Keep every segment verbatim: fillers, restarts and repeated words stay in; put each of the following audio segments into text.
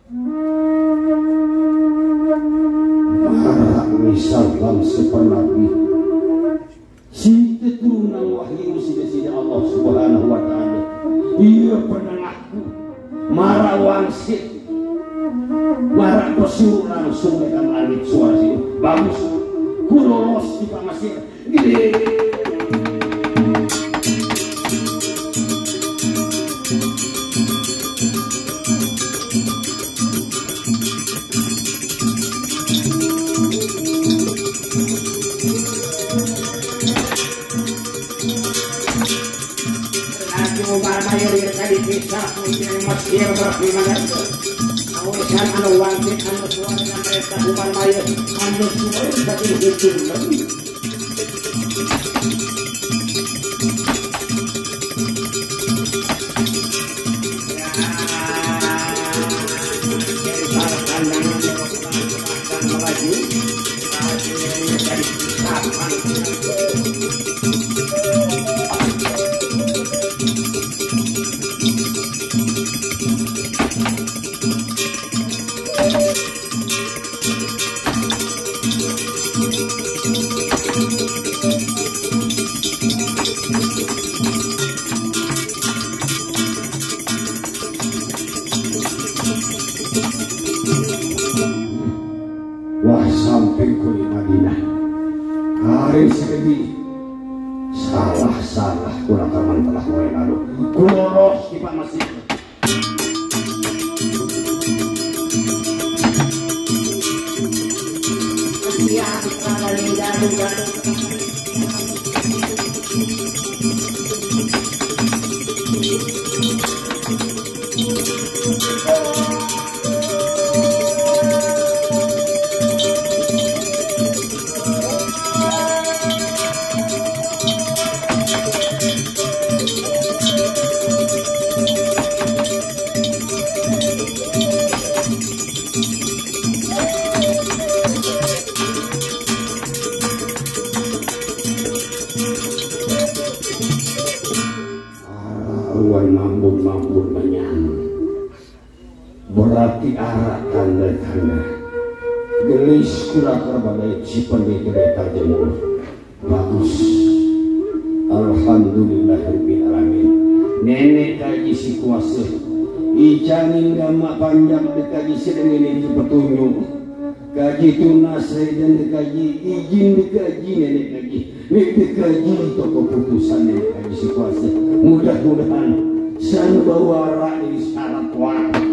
Marak misal bangsa panabi. Sing keturunan wahyu sida-sida Allah Subhanahu wa Ta'ala. Iya penengahku. Marak wangsit. Marak pesuruh langsung dengan langit suara sini. Bagus. Kulolos di pamasir. Gede. Laju Umar Mayor yang tadi bisa yang masih berpindah. Awasan anu wangsit anu suara sampai tak Umar Mayor anu suara tapi hukum lebih. Wah, samping kuli Madinah. Hari sekali salah-salah kula kaman telah mulai lalu. Kuloros di Pak Masih. Aruan mambun-mambun banyak. Berarti arah tanda-tanda. Gelis kura-kura badai si pendeta jemur. Bagus. Alhamdulillahirabbil alamin. Nenek kaji si kuasa. Icanin gama panjang dikaji sedengin itu petunjuk. Kaji tunas saya dan dikaji izin dikaji nenek kaji. Nenek kaji itu keputusan nenek kaji si kuasa. Mudah-mudahan sana bawa arah ini syarat warah.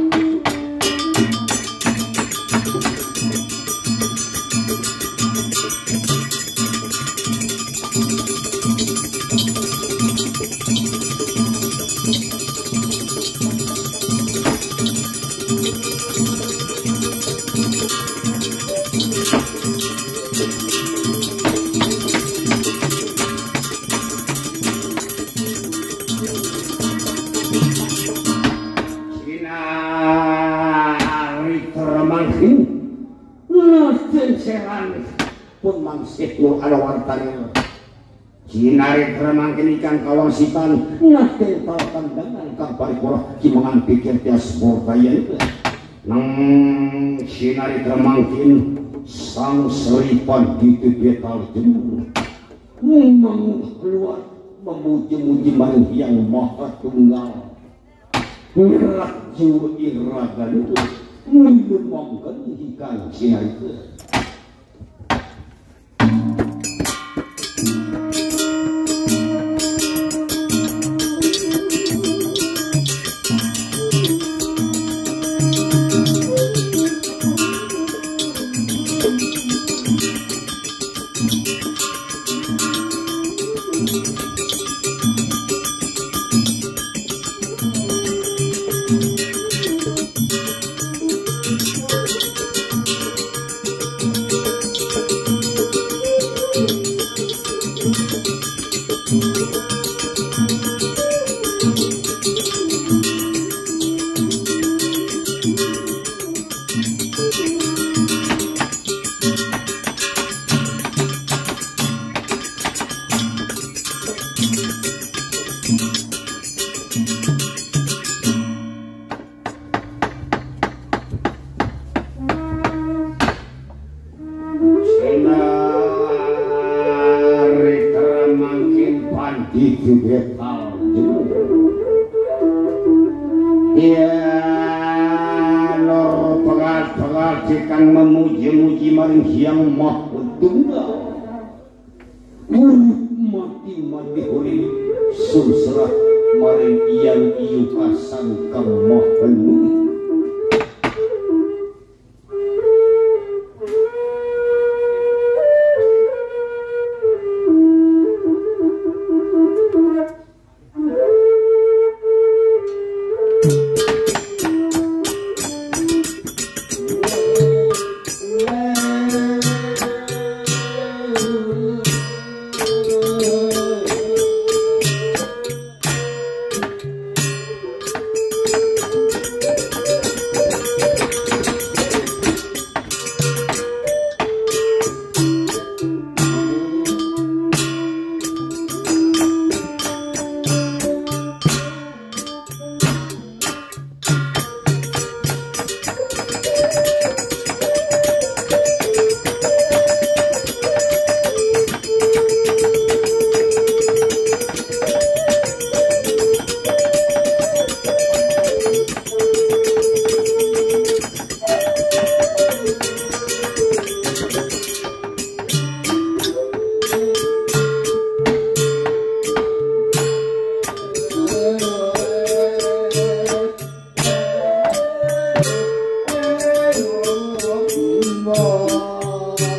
Sinari termangkin, nusin seran pun mangsih nur ada wartanya. Jinari termangkin ikan kawangsitan, nah tental kandangan kang paripura kimangan pikir tias borbayan. Nang sinari termangkin sang seripan gitu betal jemur. Memang keluar memuji-muji maring yang maha tunggal. Nyerak jiwa iragan itu menembangkan ikan sinari. Ya, lor pegat-pegat kang memuji-muji maring Hyang Maha Tunggal. Urip mati, mati urip, sumsrah maring Hyang Iukasan Kang Maha Luih.